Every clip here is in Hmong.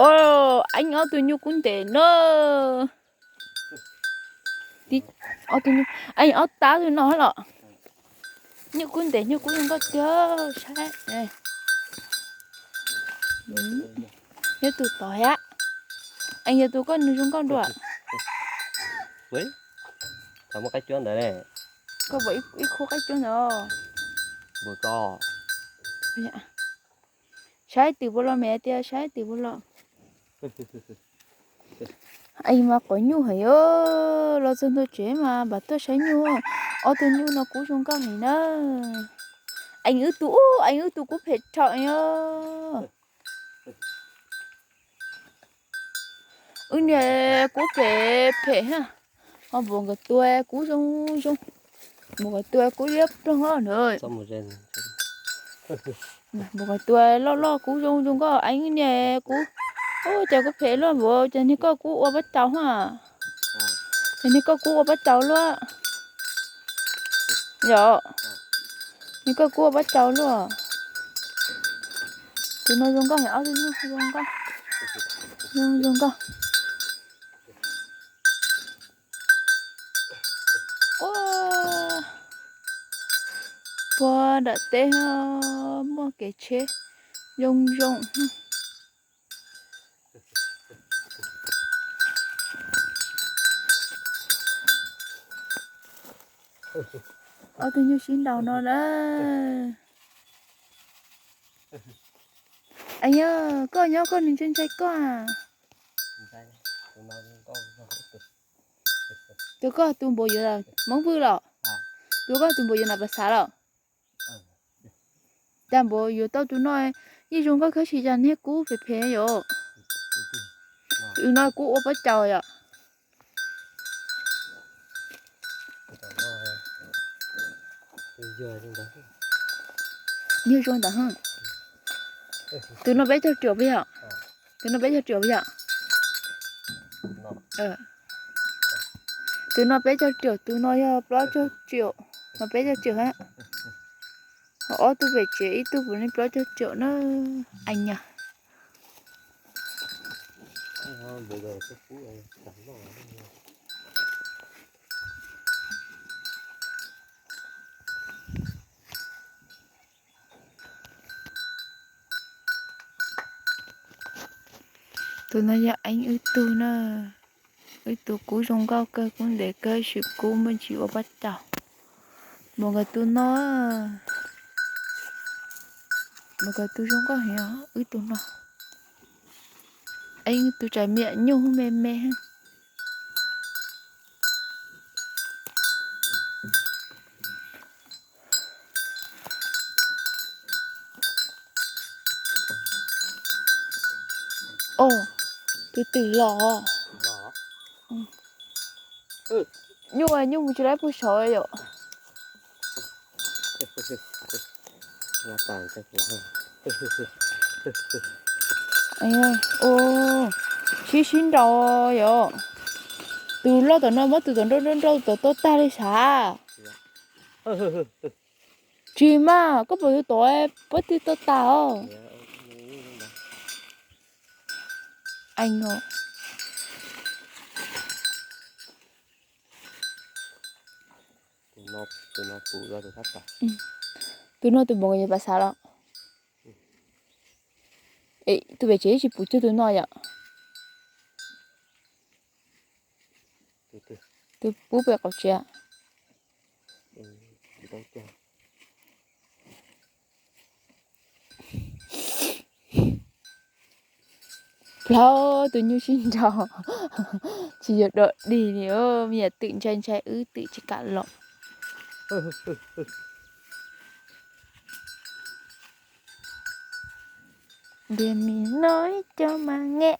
Os, Eeb ob tug nyuj kub ntev no. Ob tug nyuj, Eeb ob tab tug no los. Nyuj kub ntev nyuj kub zoo nkauj tiag saib. Nyob tus tod thiab. Eeb yog tus koj nws zoo nkauj dua. Muaj qaib cuab ntawd ne. Koj pom ib khub qaib cuab ntawd. Saib twm puas los, me tias saib twm puas los. Eeb mas quav nyuj heev os, los txog ntua tsev mas pam tuaj saib nyuj. Ob tug nyuj no kub zoo nkauj heev na. Eeb wb tus, Eeb wb tus kub phem rhawv os. Wb niag kub phem phem thiab. Ho npua nkawd tus kub zoo zoo. Npua nkawd tus kub liab ploog os na. Npua nkawd tus loj loj kub zoo zoo nkauj, Eeb niag kub. Ub, cas kub phem luaj npua, cas niag koj kub ua pab tau ha. Cas niag koj kub ua pab tau luaj. Yog, niag koj kub ua pab tau luaj. Tus no zoo nkauj heev, ob tug nyuj zoo nkauj. Zoo zoo nkauj. Puag nram teb muaj kev tsheb zoo zoo. Ob tug nyuj sib nraus no na. Yog koj nyob koj nws ntshai ntshai koj. Tus koj tus npua yuav Hmoob Vwj los? Tus koj tus npua yuav Nam Pas Xav los? Cas npua yuav tau tus no, yeej zoo nkauj kawg, tsis cas niag kub phem phem yom. Tus no kub ua pab caus yom. Yog zoo ntawd. Tus no peb caug triệu puas yog? Tus no peb caug triệu puas yog? Tus no peb caug triệu, tus no yog plaub caug triệu, no peb caug triệu ha. Ob tug pem tsev ib tug puav leej plaub caug triệu na. Ai nyas. Tus no yog Eeb wb tug na. Wb tus kub zoo nkauj kawg, kub ntev kawg, tab sis kub muaj ntsis ua pab caus. Npua nkawd tus no, npua nkawd tus zoo nkauj heev, wb tus no. Eeb tus tseem me nyuj me me. Os, tus twm los. Nyuj, nyuj mus tsis laib puag saud yom. Sib sib nraus yom. Tus loj tom no muab tus tom nrau nrau nrau tom tau tag li sav. Tsis mas, koj pom tus tom puab twg tau tag os. Tus no tus npua nkawd yuav pas xav los? Tus pem tsev tsis pum cuag tus no yom? Tus pub pem qaum tsev. Plaub tus nyuj sib nraus, tsis yog dog dig li, me nyuam twm ntshai ntshai wb twm tsis kam los. Ntiag mis no ib co mas nge.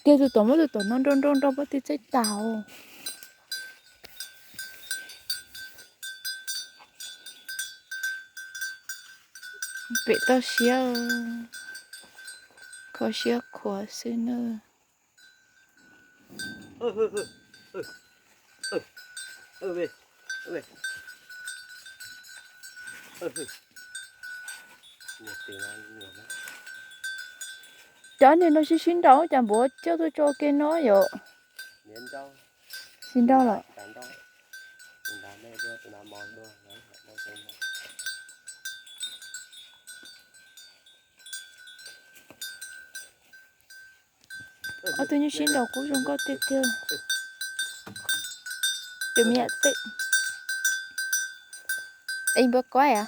Tiag, tus tom muab tus tom no nrau nrau nrau puab twg txaij tag. Pem toj siab, kho siab khuav xwb na. Cov niag no sib sib nraus, cas npaum coj tuaj tso ke no yom? Sib nraus lawm. Ob tug nyuj sib nraus kuj zoo nkauj tiag tiag. Tus me nyuam teb, es npua kuab a?